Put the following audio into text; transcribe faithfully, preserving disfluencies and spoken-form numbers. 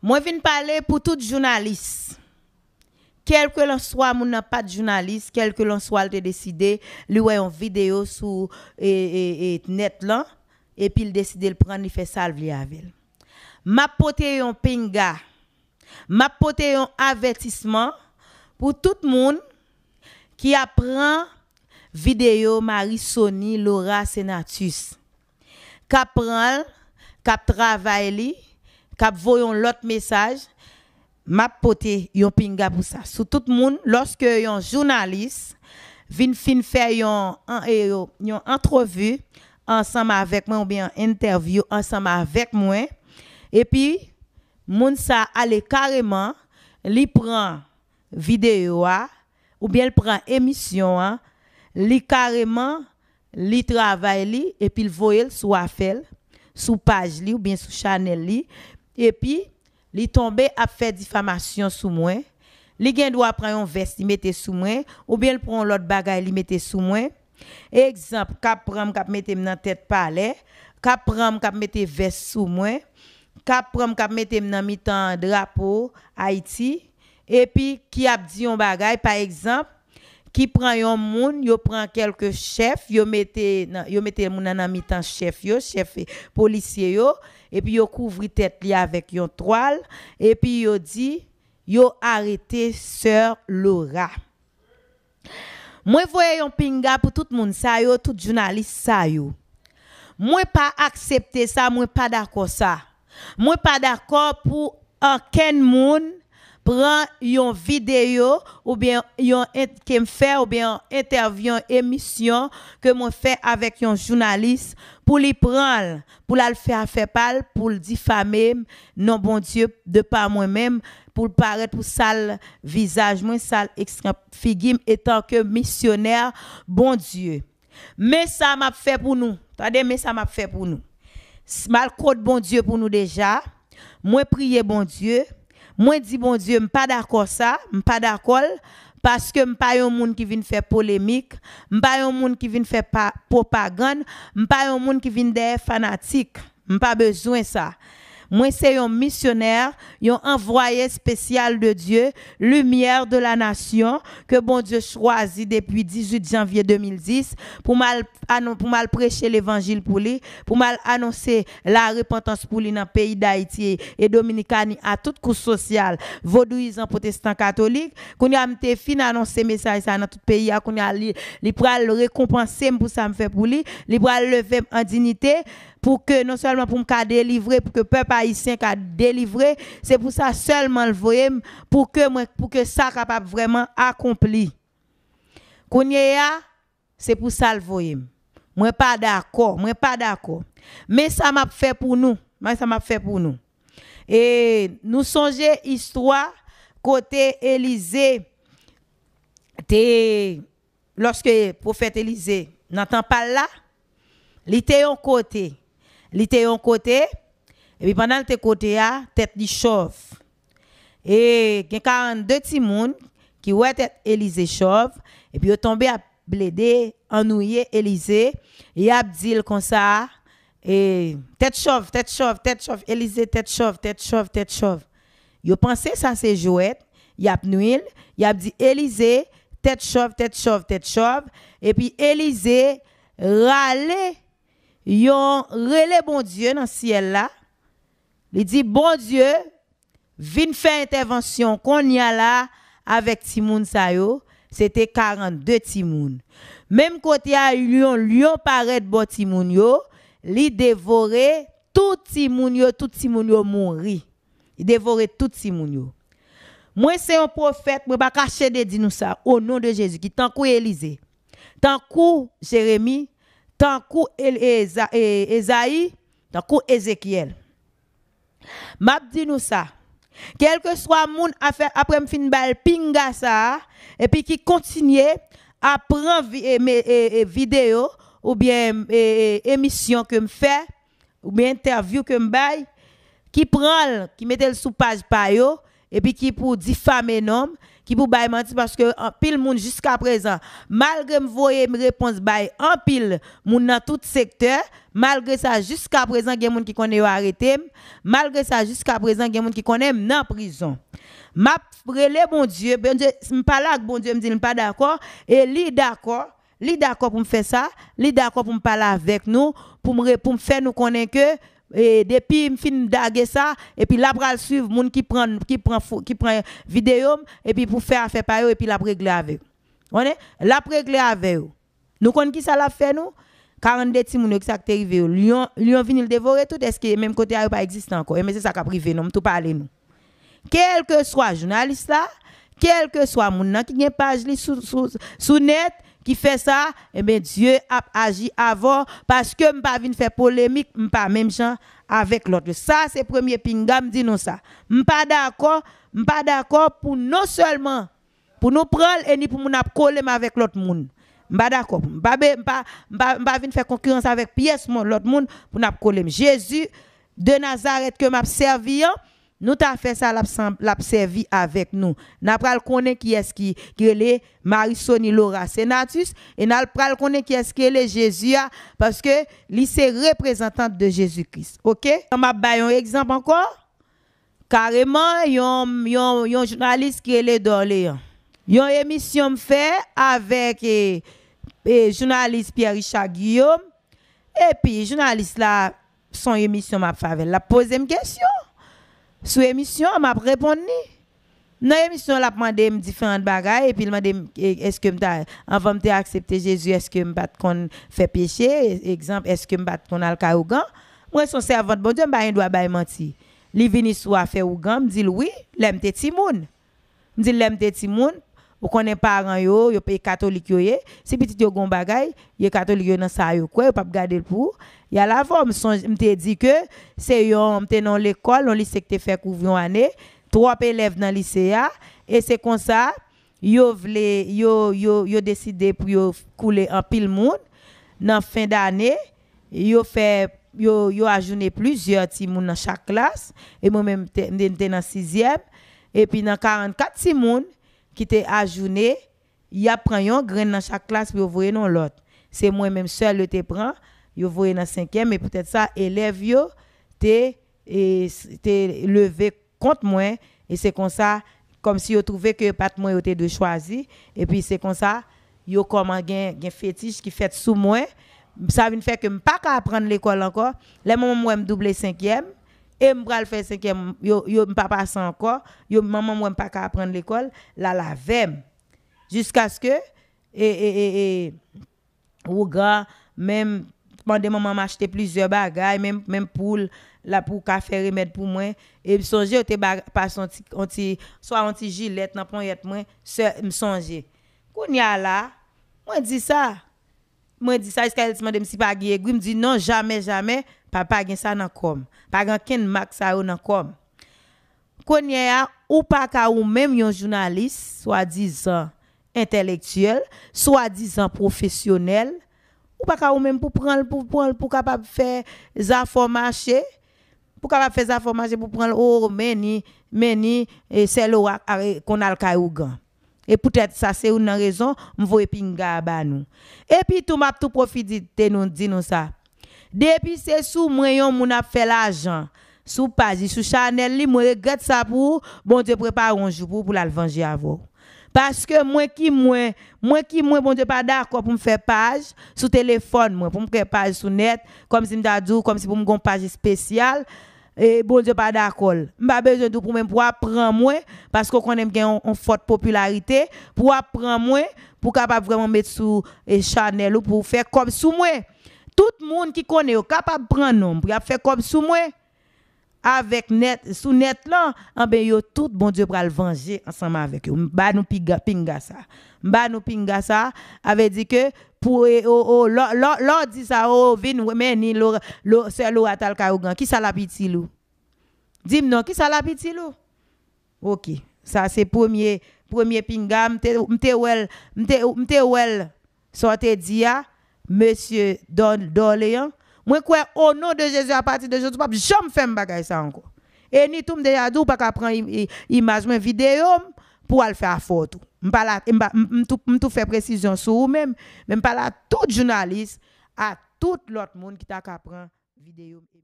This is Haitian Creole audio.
Mwen vin pale pou tout jounalis. Kèlkelanswa moun nan pa t jounalis, kèlkelanswa l te deside, li wè yon videyo sou e, e, e, nèt lan, epi l deside l pran, li fè sa l vle avè l. M ap pote yon pinga, m ap pote yon avètisman pou tout moun ki ap pran videyo Marie Sony Laura Senatus, k ap pran l, k ap travay li, k ap voye yon lòt mesaj, m ap pote yon pinga pou sa. Sou tout moun, lòske yon jounalis vin fin fè yon, an- e, yon antrevi ansanm avèk mwen oubyen yon entèvyou ansanm avèk mwen, epi moun sa ale kareman, li pran videyo a, oubyen l pran emisyon an, li kareman, li travay li, epi l voye l sou afè l, sou paj li oubyen sou chanèl li, epi li tonbe ap fè difamasyon sou mwen. Li gen dwa pran yon vès li mete sou mwen, oubyen l pran yon lòt bagay li mete sou mwen. Egzanp, k ap pran m, k ap mete m nan tèt palè, k ap pran m, k ap mete vès sou mwen, k ap pran m, k ap mete m nan mitan drapo Ayiti, epi ki ap di yon bagay, pa egzanp, ki pran yon moun, yo pran kèlke chèf, yo mete nan, yo mete moun nan, nan mitan chèf yo, chèf polisye yo, epi yo kouvri tèt li avèk yon twal, epi yo di, yo arete sè Laura. Mwen voye yon pinga pou tout moun sa yo, tout jounalis sa yo. Mwen pa aksepte sa, mwen pa dakò sa. Mwen pa dakò pou ankenn moun pran yon videyo oubyen yon ent- ke m fè oubyen yon entèvyou, yon emisyon ke mwen fè avèk yon jounalis pou li pran l, pou l al fè afè pa l, pou l difame m, non Bondye, de pa mwen menm, pou l parèt pou sal vizaj mwen, sal ekstra figi m etanke misyonè Bondye. Men sa m ap fè pou nou. Tande, men sa m ap fè pou nou. S- M al kot Bondye pou nou deja. Mwen priye Bondye. Mwen di Bondye, m pa dakò sa, m pa dakò l, paske m pa yon moun ki vin fè polemik, m pa yon moun ki vin fè pa, pwopagann, m pa yon moun ki vin dèyè fanatik. M pa bezwen sa. Mwen se yon misyonè, yon anvwaye espesyal de Dye, limyè de la nasyon, ke Bondye chwazi depi dizuit janvye de mil dis pou m al anon- pou m al preche levanjil pou li, pou m al anonse larepantans pou li nan peyi Dayiti e Dominikani a tout kouch sosyal, vodouyizan, pwotestan, katolik. Kounye a m te fin anonse mesaj sa nan tout peyi a, kounye a li, li pral rekonpanse m pou sa m fè pou li, li pral leve m an diyite, pou ke non sèlman pou m ka delivre, pou ke pèp ayisyen ka delivre, se pou sa sèlman l voye m, pou ke mwen, pou ke sa kapab vrèman akonpli. Kounye a, se pou sa l voye m. Mwen pa dakò, mwen pa dakò. Men sa m ap fè pou nou, men sa m ap fè pou nou. E nou sonje istwa kote Elize te, lòske pwofèt Elize nan tan pa l la, li te yon kote. Li te yon kote, epi pandan l te kote a, tèt li chòv. E gen karannde timoun ki wè tèt Elize chòv, epi yo tonbe ap plede annuiye Elize, y ap di l konsa, e, tèt chòv, tèt chòv, tèt chòv, Elize, tèt chòv, tèt chòv, tèt chòv. Yo panse sa se jwèt, y ap nui l, y ap di Elize, tèt chòv, tèt chòv, tèt chòv, epi Elize rale yon rele Bondye nan syèl la, li di, Bondye, vin fè entèvansyon kounye a la avèk timoun sa yo, se te karannde timoun. Menm kote a, yon lyon parèt bò timoun yo, li devore tout timoun yo, tout timoun yo mouri. Li devore tout timoun yo. Mwen se yon pwofèt, mwen pa ka chede di nou sa, o non de Jezi, ki tankou Elize, tankou Jeremi, tankou El- Eza- e- Ezayi, tankou Ezekyèl. M ap di nou sa. Kèlkeswa moun afè, apre m fin ba l pinga sa a, epi ki kontinye ap pran vi- e- me- e- e- videyo oubyen e- e- emisyon ke m fè, oubyen entèvyou ke m bay, ki pran l, ki mete l sou paj pa yo, epi ki pou difame non m, ki pou bay manti, paske anpil moun jiska prezan, malgre m voye repons bay anpil moun nan tout sektè, malgre sa, jiska prezan, gen moun ki konnen yo arete m, malgre sa, jiska prezan, gen moun ki konnen m nan prizon. M ap rele Bondye, Bondye, m pale ak Bondye, m di l m pa dakò, e li dakò, li dakò pou m fè sa, li dakò pou m pale avèk nou, pou m, re- pou m fè nou konnen ke e depi m fin dage sa, epi l ap pral swiv moun ki pran, ki pran, fo- ki pran videyo m, epi pou fè afè pa yo, epi l ap regle avè yo. Konnen? L ap regle avè yo. Nou konn ki sa l ap fè nou? Karannde timoun yo, ki sa k te rive yo? Lyon, lyon vini, l devore tout, èske menm kote a yo pa egziste ankò? Ebyen, se sa k ap rive nou, m tou pale nou. Kèlkeswa jounalis la, kèlkeswa moun nan ki gen paj li sou, sou, sou nèt, ki fè sa, ebyen, Dye ap aji avè w, paske m pa vin fè polemik, m pa menm jan avèk lòt yo. Sa se premye pinga m di nou sa. M pa dakò, m pa dakò pou non sèlman pou nou pran l e ni pou moun ap kole m avèk lòt moun. M pa dakò. M pa, be- m pa, m pa, m pa vin fè konkirans avèk pyès moun, lòt moun pou n ap kole m. Jezi de Nazarèt ke m ap sèvi an, nou ta fè sa, l ap, sanm- l ap sèvi avèk nou. N a pral konnen kiyès ki, ki rele Marisony Laura Senatus, e n a pral konnen kiyès ki rele Jezi a, paske li se reprezantant de Jezi Kris. Oke? M ap bay yon egzanp ankò. Kareman, yon, yon, yon jounalis ki rele Dorlean. Yon emisyon m fè avèk e, e, jounalis Pierre Richard Guillaume. Epi, jounalis la, s on emisyon m ap fè avè l. L ap poze m kesyon. Sou emisyon an, m ap reponn li. Nan emisyon an, l ap mande m diferan bagay. Epi, l mande m, e, èske m ta, anvan m te aksepte Jezi, èske m pa t konn fè peche? E- Egzanp, èske m pa t konn al kay ougan? Mwen, s on sèvant Bondye, m pa gen dwa bay manti. Li vini sou afè ougan, m di l wi, lè m te timoun. M di l lè m te timoun, ou konnen paran yo, yo pe katolik yo ye, si pitit yo gon bagay, yo katolik yo nan sa yo kwè, yo p ap gade l pou y al avè w. M sonje, m te di ke se yon, m te nan yon lekòl, yon lise ki te fè kouv yon ane, twòp elèv nan lise a, e se konsa, yo vle, yo, yo, yo deside pou yo koule anpil moun nan fen dane, yo fè, yo, yo ajounen plizyè timoun nan chak klas, e mwen menm, te- m te- m te nan sizyèm, epi nan karannkat timoun ki te ajounen, y ap pran yon grenn nan chak klas pou yo voye nan lòt. Se mwen menm sèl yo te pran, yo voye nan senkyèm, e poutèt sa, elèv yo te, e, s- te leve kont mwen, e se konsa, kòmsi yo twouve ke pa t mwen yo te dwe chwazi, epi se konsa, yo kòman gen, gen fetich ki fèt sou mwen, sa vin fè ke m pa ka aprann lekòl ankò. Lè manman m wè m double senkyèm, e m pral fè senkyèm, yo, yo, m pa pase ankò, yo, manman m wè m pa ka aprann lekòl, l al avè m. Jiskaske, e, e, e, e, ougan, menm mande manman m achte plizyè bagay, menm, menm poul, la pou ka fè remèd pou mwen. E m sonje yo te ba- pase yon ti, yon ti, swa yon ti jilèt nan ponyèt mwen, sè, m sonje. Kounye a la, mwen di sa. Mwen di sa, jiskaske l te mande m si pa gen egri, m di non, jamè, jamè, pa, pa gen sa nan kò m. Pa gen ankenn mak sa yo nan kò m. Kounye a, ou pa ka ou menm yon jounalis, swadizan entèlektyèl, swadizan pwofesyonèl, ou pa ka ou menm pou pran l, pou pran l, pou kapab fè zafè w mache, pou kapab fè zafè w mache, pou pran l, o, men ni, men ni, e, sè Lora, a, e, konn al kay ougan. E poutèt sa, se youn nan rezon m voye pinga a ba nou. Epi tou, m ap tou pwofite di- te nou, di nou sa. Depi se sou mwen yon moun ap fè lajan, sou paj li, sou chanèl li, mwen regrèt sa pou ou, Bondye prepare yon jou pou ou pou l al vanje avè w. Paske mwen ki mwen, mwen ki mwen, Bondye pa dakò pou m fè paj sou telefòn mwen, pou m fè paj sou nèt, kòmsi m ta di w, kòmsi pou m gon paj espesyal, e Bondye pa dakò l. M pa bezwen di w pou mwen pou w ap pran mwen, paske w konnen m gen yon, yon fòt popilarite, pou w ap pran mwen, pou w kapab vrèman met sou, e, chanèl ou, pou w fè kòb sou mwen. Tout moun ki konnen yo kapab pran non m, pou y ap fè kòb sou mwen, avèk nèt, sou nèt lan, anben yo tout, Bondye pral vanje ansanm avèk yo. M ba nou piga, pinga sa. M ba nou pinga sa, a vle di ke pou, e, o, o, lò, lò, lò di sa, o, vin, men ni, lo, lo, sè Lora t al kay ougan, kisa l ap itil ou? Di m non, kisa l ap itil ou? Oke. Sa se premye, premye pinga, m te, m te wè l, m te, m te wè l, sa w te di a, mesye Dò- Dòleyan. Mwen kwè, o non de Jezi, apati de jodi, w p ap janm fè m bagay sa ankò. E ni tou, m deja di w pa ka pran i- i- imaj mwen, videyo m, pou w al fè afè w tou. M pale a- m pa- m- m tou- m tou fè presizyon sou ou menm, men m pale a tout jounalis, a tout lòt moun ki ta ka pran videyo m.